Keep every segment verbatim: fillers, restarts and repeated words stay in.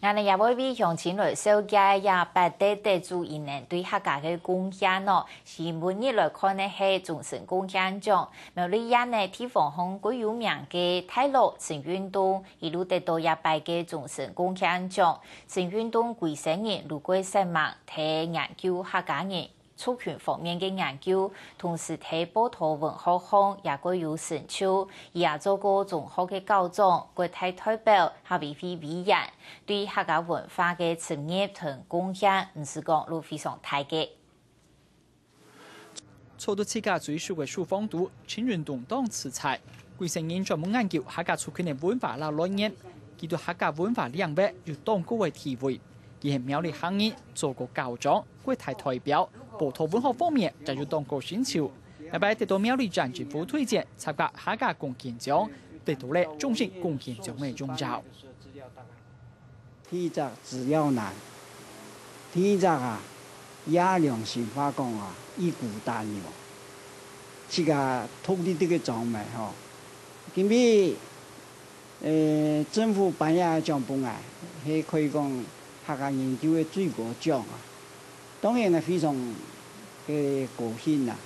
𠊎等也會為鄉親來紹介這八屆得主佢等對客家个貢獻哦。新聞日來看个係終身貢獻獎。苗栗縣个地方項最有名个大鹿陳運棟，一路得到這擺个終身貢獻獎。陳運棟歸生人路過色盲，在研究客家人 族群方面个研究，同時在報導文學項也較有成就。佢也做過中學个校長、國大代表、客委會委員，對客家文化个深入同貢獻，毋使講都非常大个。坐到自家最熟个書房肚，陳運棟當自在。歸生人專門研究客家族群个文化摎來源，佢對客家文化領域有當高个地位。 佢係苗栗客人，做過校長、國大代表，報導文學方面也有當高成就。這擺得到苗栗縣政府推薦，參加客家貢獻獎，得到了終身貢獻獎个榮耀。第一隻資料難，第二隻啊，也良心話講啊，已孤單了。自家獨立這個獎个吼，今日 呃，政府頒這獎分𠊎，係可以講客家研究个最高獎啊。當然係非常个高興啊。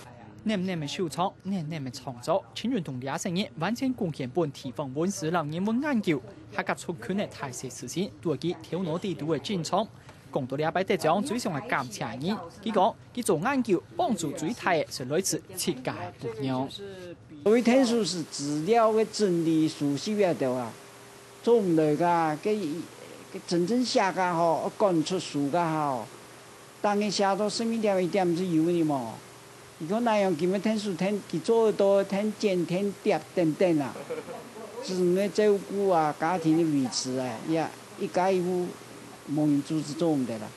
淰淰个收藏，淰淰个創作，陳運棟這生人完全貢獻分地方文史摎人文研究，客家族群个大細事情，都係佢頭腦底肚个珍藏。講到這擺得獎，最想愛感謝个人，佢講， 佢做研究幫助最大个係來自自家个餔娘。所謂𢯭手係資料个整理、收集這兜啊，做毋來个，該，該真正寫个吼，愛趕出書个吼，逐日寫到十二點一點就有呢無？你看哪樣今日𢯭手𢯭，佢做得到𢯭剪、𢯭疊等等啊，子女照顧啊，家庭个維持啊，也一家一戶無人做係做毋得啦。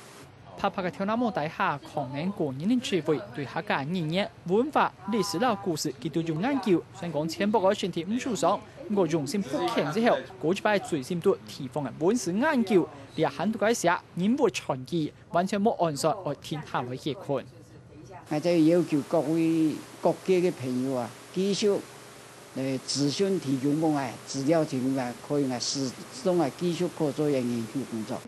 白白个頭那毛底下，可能個人个智慧，對客家語言、文化、歷史摎故事，佢都有研究。雖然講淺薄个身體毋舒爽，毋過用心復健之後，過一擺醉心肚地方个文史研究，這還都該寫人物傳記，完全無按算愛停下來歇睏。𠊎再要求各位各界个朋友啊，繼續 呃，資訊提供分𠊎，資料提供分𠊎，可以𠊎始終𠊎繼續可做个研究工作。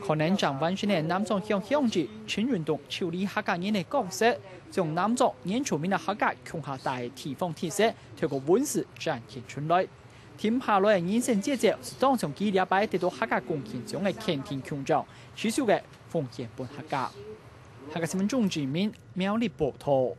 可能正完成个南庄鄉鄉長陳運棟處理客家人个角色，將南庄原住民摎客家共下大个地方特色，透過文史展現出來。停下來个人生節奏，係當像佢這擺得到客家貢獻獎个肯定勳章，持續个奉獻分客家。客家新聞鍾志明，苗栗報導。